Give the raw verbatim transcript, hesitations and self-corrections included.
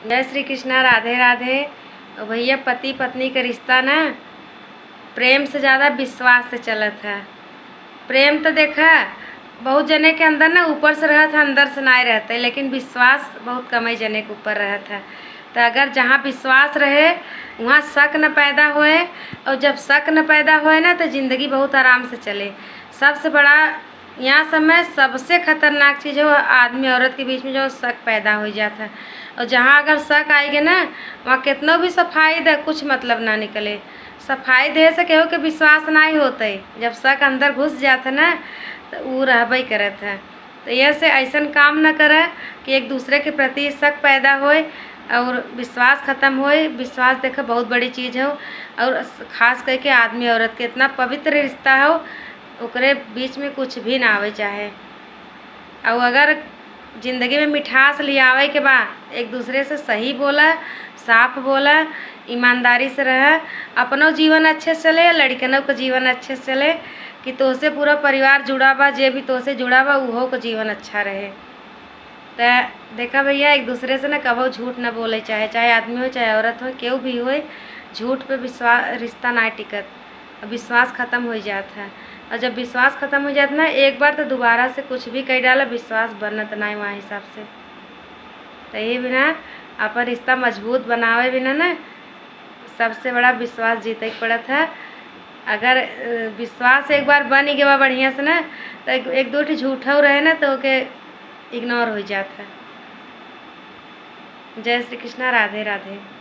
जय श्री कृष्णा, राधे राधे। ओ भैया, पति पत्नी के रिश्ता ना प्रेम से ज्यादा विश्वास से चलत है। प्रेम तो देखा, बहुत जने के अंदर ना ऊपर से रहत है, अंदर से नाय रहते, लेकिन विश्वास बहुत कम ही जने के ऊपर रहत है। तो अगर जहाँ विश्वास रहे, वहाँ शक न पैदा होए, और जब शक न पैदा होए ना, तो जिंदगी बहुत आराम से चले। सबसे बड़ा यहाँ समय सबसे खतरनाक चीज है, वो आदमी औरत के बीच में जो शक पैदा हो जाता है। और जहाँ अगर शक आएगा ना, वहाँ कितनो भी सफाई दे, कुछ मतलब ना निकले। सफाई दे से केहू के विश्वास नाहीं होते, जब शक अंदर घुस जाता ना, तो ऊ रहबे करत है। तो यह से ऐसन काम न करे कि एक दूसरे के प्रति शक पैदा होए और विश्वास खत्म होए। विश्वास, देखो, बहुत बड़ी चीज हो, और खास करके आदमी औरत के इतना पवित्र रिश्ता हो, ओकरे बीच में कुछ भी ना आवे चाहे। और अगर जिंदगी में मिठास लियावे के बा, एक दूसरे से सही बोला, साफ बोला, ईमानदारी से रहा, अपनो जीवन अच्छे से चले, लड़कनों का जीवन अच्छे से चले, कि तोसे पूरा परिवार जुड़ा बा, जे भी तोसे जुड़ा बा, उहो का जीवन अच्छा रहे। त देखा भैया, एक दूसरे से ना कबो झूठ ना बोले, चाहे, चाहे आदमी हो, चाहे औरत हो, केहू भी होए, झूठ पे विश्वास, रिश्ता ना टिकत, अब विश्वास खत्म हो जात है। और जब विश्वास खत्म हो जात ना, एक बार तो दोबारा से कुछ भी कह डाला, विश्वास बनत ना है वहाँ हिसाब से। तो ये बिना अपन रिश्ता मजबूत बनावे बिना ना, सबसे बड़ा विश्वास जीते के पड़त है। अगर, अ, विश्वास एक बार बन गया बढ़िया से ना, तो एक, एक दो ठो झूठा रहे ना, तो ओके इग्नोर हो जात है। जय श्री कृष्णा, राधे राधे।